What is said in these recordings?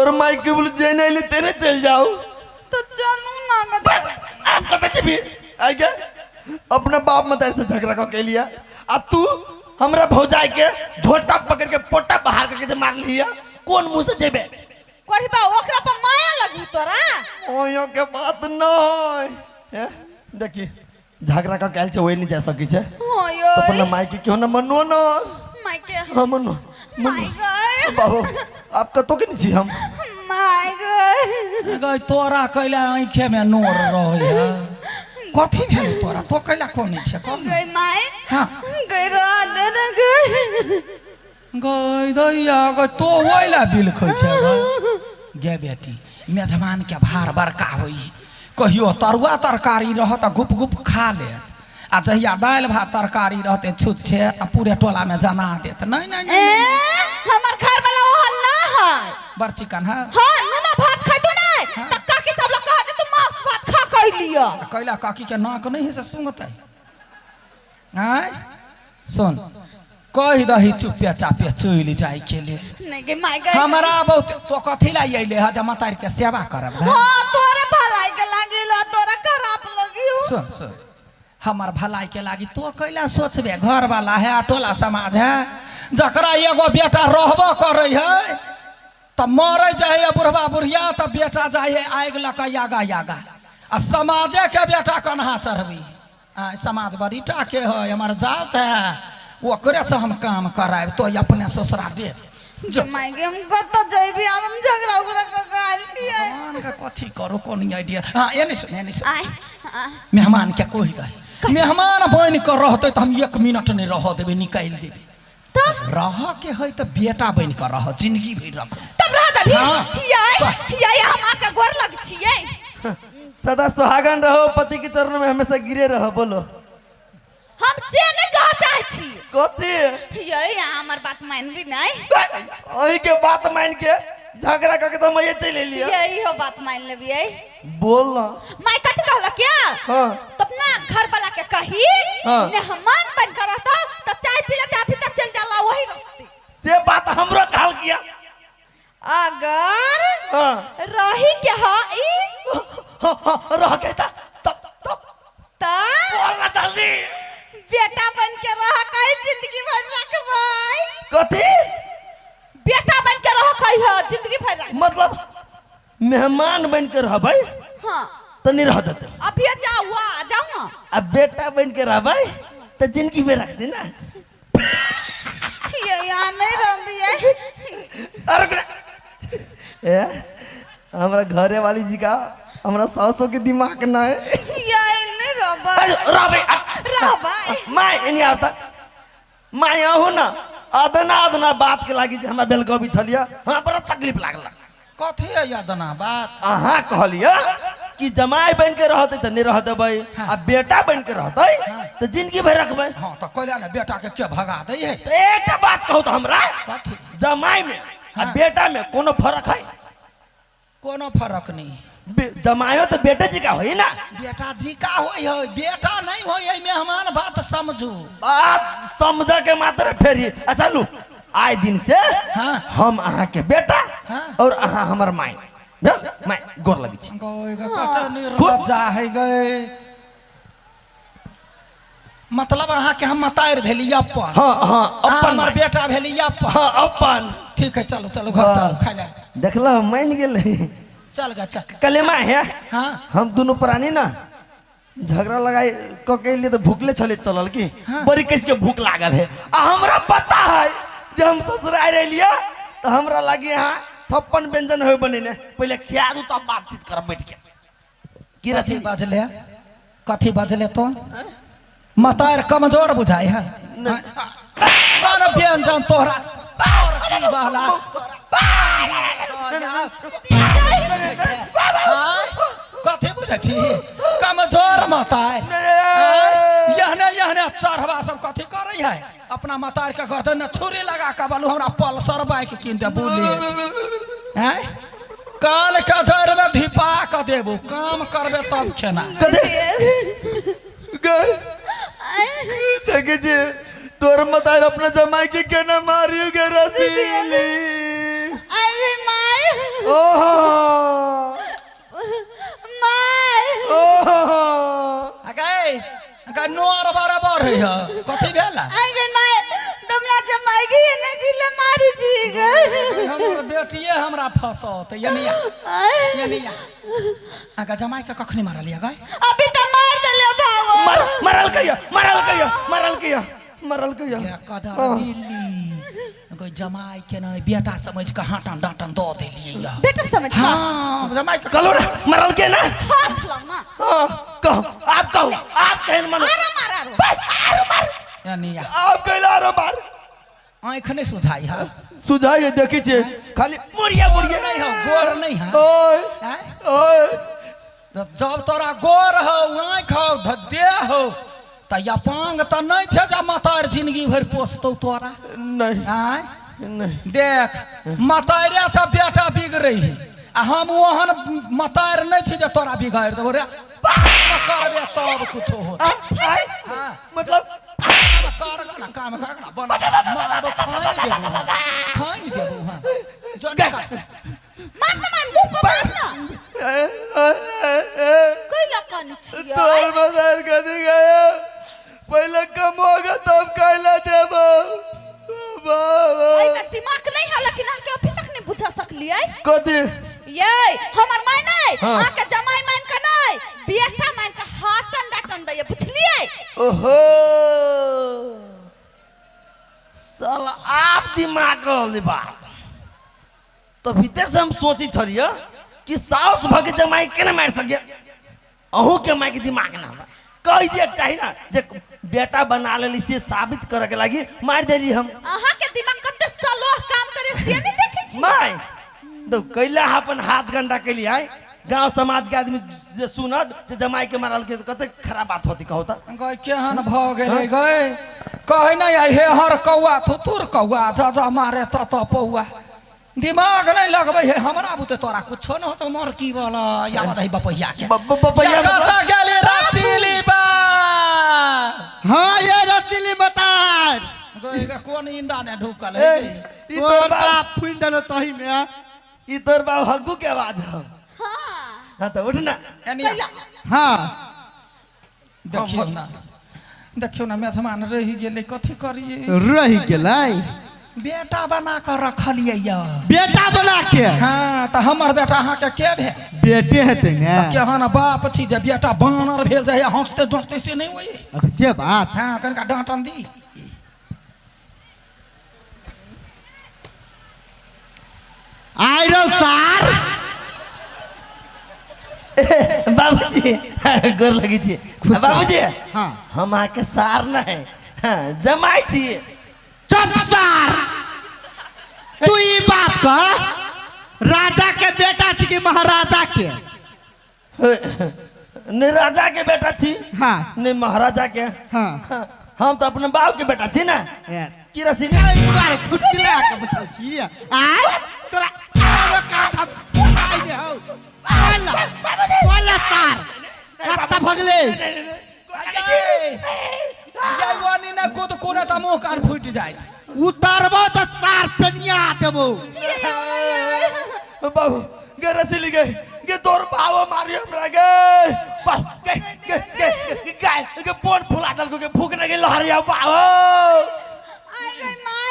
तोर माई के बोल जेने अइली तेने चल जाओ। तो चलू ना गो। आप कतऽ जेबी? आइ गे अपना बाप मतारी से झगड़ा कऽ के लिया आ तू हमरा भौजाई के झोटा पकड़ के पोटा बाहर करके जे मार लिया, कोन मुंह से जेबे? कोढ़िबा ओकरा पर माया लगी तोरा। ओयो के बात नहीं है। देखी झगड़ा का कैल छै, ओहि नहीं जा सकी छै। हाँ यो। तो अपना माई के क्यों ना मनो ना? माई के। हाँ मनो। माई गए। बाबू आप कतो के नहीं छी हम? माई गए। गई तोरा कैला आँखे में नोर रहे है, कथी भेल तोरा? तो कैला कोन छै कौन? गई माई। हाँ। गई रात न गई। गई दैया गई तो ओइला बिल खोइ छै गे बेटी। मेजबान के भार बड़का होई, कहियो तरुआ तरकारी रहत गुप गुप खा ले, आ जहिया दालि भात तरकारी रहते छुत छै आ पूरे टोला में जना देत। नहीं नहीं ए हमर घर वाला ओहन ना है, बड़ चिकन है। हां नुना भात खाइतो नहीं त काकी सब लोग कहत तू मांस भात खा कइ लिया। कैला काकी के नाक नहीं है से सुंगतै? आय सुन कहि दही चुपे चापे चलि जाय के लिए। नहीं के माय गए हमरा बहुत तो कथी ला अइले ह जे मतार के सेवा करब? हां तोरे भलाई के लागिल, तोरा खराब लगियो। सुन सुन हमर भलाई के लागी तो कैला सोचबे? घर वाला है, टोला समाज है, जकरा एगो बेटा रहबो करे है त मरे जाय है बुढ़वा बुढ़िया, त बेटा जाय है आगि लऽ कऽ आगा आगा, आ समाजे के बेटा कन्हा चढ़बी। आ समाज बड़ी टा के है, हमर जात है, ओकरे से हम काम करायब, तो अपने ससुरा दे। माय गे हम कतऽ जइबी? आब हम झगड़ा उगड़ा कऽ के आयल छियै। मेहमान के कथी करू, कोन आइडिया? हाँ एने सुन एने सुन। आय मेहमान के कहि दही मेहमान बनि कऽ रहतै तऽ हम 1 मिनट नहि रहऽ देबै, निकालि देबै। तब रह के है तऽ बेटा बनि कऽ रह, जिंदगी भरि रख। तब रह देबी? हाँ। याय याय हम आके गोर लग छियै। सदा सुहागन रहो, पति के चरण में हमेशा गिरे रहो। बोलो हम से नहीं कह चाहे छी। कथी? ये हमर बात मानबी नहीं? अही के बात मान के झगड़ा करके तो हम ये चल एलियै। यही हो बात मान लेबियै। बोल ना। माय कथी कहलक क्या? हाँ। तब ना घर वाला के कही हाँ। मेहमान बन कर रहता त चाय पी लेते अभी तक चल जाला वही रास्ते। से बात हमरो कहल किया। अगर हाँ। रही के हई हाँ, हाँ, रह के ता तब तब त बोल ना जल्दी। बेटा बन के रह कहीं जिंदगी भर रखबै। कथी? बेटा बन के रह कहीं है जिंदगी भर रख। मतलब मेहमान बन के रहबै? हाँ। तो नहीं रह देते। अभी जाओ आ जाओ ना। अब बेटा बन के रहबै तो जिंदगी भर रख दे ना। ये यहाँ नहीं रहबियै। अरे ए हमरा घरे वाली जी का हमरा सासो के दिमाग ना है। ये नहीं रहबै। रहबै रहबै। My एनी आता my आहू ना अदना अदना बात के लागी जे हमरा बेलगोबी छलिया, हमरा बड़ा तकलीफ लागल। कथी है अदना बात? अहाँ कहलिया कि जमाई बन के रहते त नहीं रह देबै, आ बेटा बन के रहते त जिंदगी भर रखबै। हाँ तो कहलिया ना बेटा के के भगा दै है। त एकटा बात कहू त हमरा जमाई में आ बेटा में कोनो फर्क है? कोनो फर्क नहीं। जमायो तो बेटे जी का होई ना। बेटा जी का होई है, बेटा नहीं होई है। मेहमान बात समझू, बात समझ के मात्र फेरी। अच्छा लू आए दिन से हाँ। हम अहाँ के बेटा हाँ। और अहाँ हमर माई भेल माई गोर लगी छी। खुश जा है गए मतलब अहाँ के हम मतार भेली अपन। हाँ हाँ अपन हमर बेटा भेली अपन। हाँ अपन। ठीक है चलो चलो घर चलो खाए ले। देखला मान गेलै। चल गा चल कलेमा है। हाँ। हम दोनों प्राणी ना झगड़ा लगाई क के लिए तो भूखले छले चलल की हाँ। बड़ी कस के भूख लागल है। आ हमरा पता है जे हम ससुराल रहिलिया तो हमरा लागी यहाँ 56 व्यंजन होय बनेने, पहले खिया दू तब बातचीत करब बैठ के। की कथी बजले? कथी बजले तो मतार कमजोर बुझाई है। कौन व्यंजन तोहरा तोर की बहला? कथी बुझै छी कमजोर मतार? यहने यहने चढ़वा सब कथी करै है? अपना मतार के गर्दन में छुरी लगा के बोलू हमरा पल्सर बाइक कीन दे बुलेट। हैं कान के जड़ में धिपा के देबू, काम करबे तब खेना। देखे जे तोर मतार अपना जमाई के केना मारियो गे रसीली। अरे my. ओहो माय ओहो गए गए नोर बराबर है ह। कथी भेला आगे माय तुमरा जमाई के ने गिले मारी छी गे हमर बेटिए हमरा फसत यानी यानी आगा जमाई के कखनी मारलिया गए अभी तो मार देले भावो मर मरल कहिया मरल कहिया मरल कहिया मरल कहिया ये कजर बिल्ली गई जमाई के नहीं बेटा समझ के हाटन डांटन दऽ देलियै या। बेटा समझ का हाँ जमाई के कहलो ना मरल के ना हाथ लग ना हाँ कहो आप कहो आप कहन मनो आरो मार आरो बस आरो मार यानी या। आप कहला आरो मार आँख नहीं सुझाई है सुझाई देखी छे खाली मुड़िया मुड़िया नहीं हो गोर नहीं है ओए आँय? ओए तऽ जब तोरा गोर हौ आँखि हौ देह हौ तऽ अपांग तऽ नहीं छै जे मतार जिंदगी भरि पोसतौ तोरा नहीं आँय नहीं देख मतारे से बेटा बिगड़ै है आ हम ओहन मतार नहीं छी जे तोरा बिगाड़ि देबौ रे करबे तब कुछो होत आय मतलब काम कर ना काम कर ना बना मारबो फाइन देबो हम फाइन देबो हम जो निकाल मार ना मार मुंह पर मार ना ए, ए, ए, ए, कोई लकानी छियै तोर बाजार कदी गया पहले कम होगा तब कहला देबो बाबा एहि में दिमाग नहीं है लेकिन हमके अभी तक नहीं बुझा सकलियै कदी ये हमर माय नहीं हाँ। आके जमाई मान के नहीं बेटा मान के हाटन डाटन दैये बुझलियै ओहो साला आप दिमाग वाली बात तभी से हम सोची छलिए कि साउस भगे जमाई केना मारि सकिए अहूँ के माय के दिमाग ना बा। कह दिए चाही ना जे बेटा बना लेली से साबित करे के लागी मार देली हम अहाँ के दिमाग कते सलोह काम करे से नहीं देखै छी माय तो कैला अपन हाथ गंदा कैली आय गांव समाज के आदमी जे सुनत जे जमाई के मारल के कते खराब बात होती कहू त गई केहन भऽ गेलै गई कहै नहि आइ हे हर कौआ थुथुर कौआ जा जा मारे त त पौआ दिमाग नहीं लगबै है हमरा बुते तोरा कुछो न होतो मोर की बोला याद है बपहिया के बपहिया या मतलब? कतऽ गेली रसीली बा हाँ ये रसीली मतार गई गे कोन इंडा ने ढुकल ए है ई तोर तोर बाप बाप फूल देलो तही में ई तोर बाप हग्गू के आवाज है हाँ हाँ तो उठ ना एनी कैला हाँ देखियौ ना देखियौ ना मेजमान रहि गेलै कथी करियै रहि गेलै बेटा बना कऽ रखलियै या बेटा बना के हाँ तऽ हमर बेटा अहाँके के भेल बेटे हेतै ने केहन बाप छी जे बेटा बानर भेल जाइए हँसते डोंसते से नहीं होइए अच्छा से बात हाँ कनिका डाँटन दी आइ रौ सार बाबूजी गोर लगी छी खुश रह। बाबूजी हाँ। हम अहाँके सार नहीं हाँ, जमाई छी चुप सार तू ई बात कह राजा के बेटा छी कि महाराजा के नहीं राजा के बेटा छी हाँ। नहीं महाराजा के हाँ। हाँ, हम तो अपने बाप के बेटा छी ना ए, की रसीली पूरा खुटकिला के बैठल छी आय तोरा आरो काठ हम आइ ने हौ बोला बोला सार कत्ता भगले जैवानी ने कूद कोने तऽ मुँह कान फूटि जाय उतारबो तऽ सार पेनिया देबो बाबू गे रसीली गे गे तोर बाबो मारी हमरा गे बाबू गे गे गे गे गाय गे पोन फुला दलको गे फूक ने गे लहरिया बाबू आइ गई माय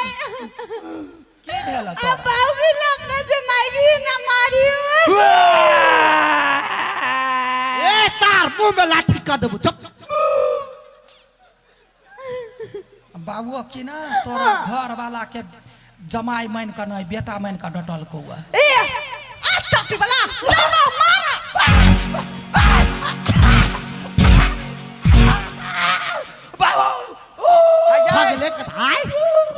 की भेल आ तोरा बाबू अपना जमाई के ना मारियो ए सार मुंह में लाठी कऽ देबो चुप बाबू की ना तोरा घर वाला के जमाई मान कऽ नहीं बेटा मान कऽ डटल कौआ ए आ टटी वाला लाओ मारा बाबू भगले कथाय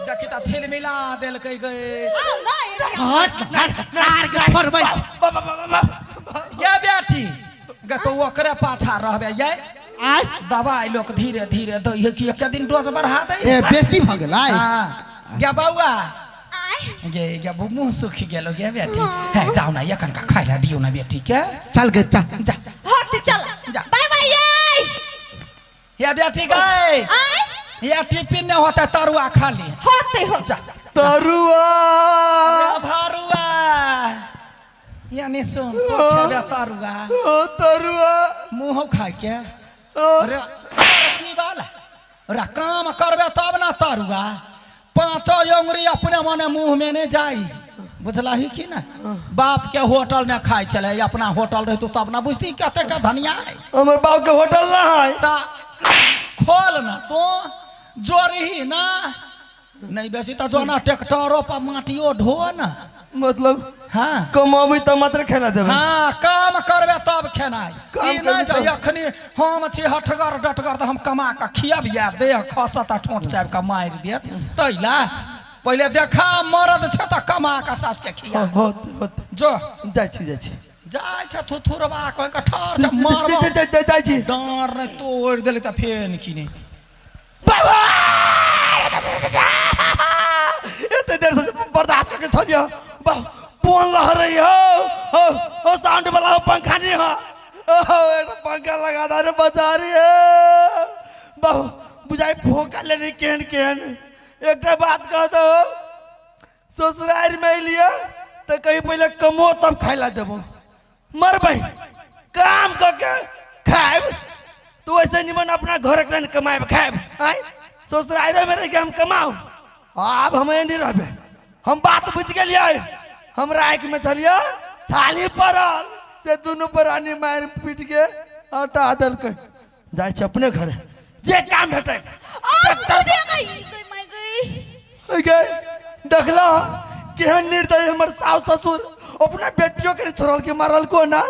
देखी तऽ छिलमिला देलकै गे आओ ना ए हट हट सार के छोड़बै ये बेटी गे तो ओकरे पाछा रहबे ये आय दवाई लोक धीरे धीरे दै है कि एक दिन डोज बढ़ा दै ए बेसी भगलै हाँ गे बौआ आइ गे गे मुँह सुखि गेलो गे बेटी हे जाओ ना एखन का खाइ ला दियौ ना बेटी के चल गे चल जा होती चल जा। बाय बाय ये ये बेटी गए आइ ये टिफिन नहीं होता तरुआ खा ली होते हो जा तरुआ भरुआ यानी सुन तो खेबे तरुआ। ओ तरुआ। मुँह खाइ के। ओ, अरे की बाल रे, काम करबे तब ना तरुआ। पांचो अंगुरी अपने मने मुंह में नहीं जाई, बुझला ही कि ना? बाप के होटल में खाइ छले, अपना होटल रहितो तब ना बुझती कते के धनिया है। हमर बाप के होटल ना है। ता खोल ना तो जोरही ना, नहीं बेसी तो जो ना ट्रैक्टरो पर माटियो ढो ना। मतलब हाँ कमाबी तऽ मात्र खेला देबै। हाँ, काम करबे तब खेनाइ। काम ई नहि करबे जे तब। अखनी हम छी हठगर डटगर तऽ हम कमा कऽ खियबियै, देह खसत आ ठोंठ चाबि कऽ मारि देत, तैला पहिले देखा मरद छै तऽ कमा कऽ सासु के खिया। होत होत। जो। जाइ छी, जाइ छी। जाइ छै थुथुरबा कहि कऽ ठाढ़ छै, मारबो जाइ छी। डाँर नहि तोड़ि देली तऽ फेन की नहि। बाबा, एते देर से बर्दाश्त करके छलियै। फोन लहरै हो हो हो, साउंड वाला हो, पंखा नहीं हो। ओ एकटा पंखा लगा दा रे बजारी है। बाबू बुझाइ फोका लेने केहन केहन। एकटा बात कह दो, ससुराल में एलियै तऽ कहीं पहिले कमो तब खाइ ला देबो। मरबै काम कऽ के खायब तो वैसे निमन अपना घर के कमाएब खायब। आय ससुराल में रह के हम कमाऊ, आब हम नहीं रहबे। हम बात बुझ गेलियै, हमरा आँखि में छलियै छाली पड़ल से दुनू प्राणी मारि पीट के हटा देलकै। जाइ छी अपने घरे, जे काम भेटै। गई गई माय गई। गे देखला केहन निर्दयी हमर सास ससुर, अपना बेटियों के छोड़ल के मारल को ना।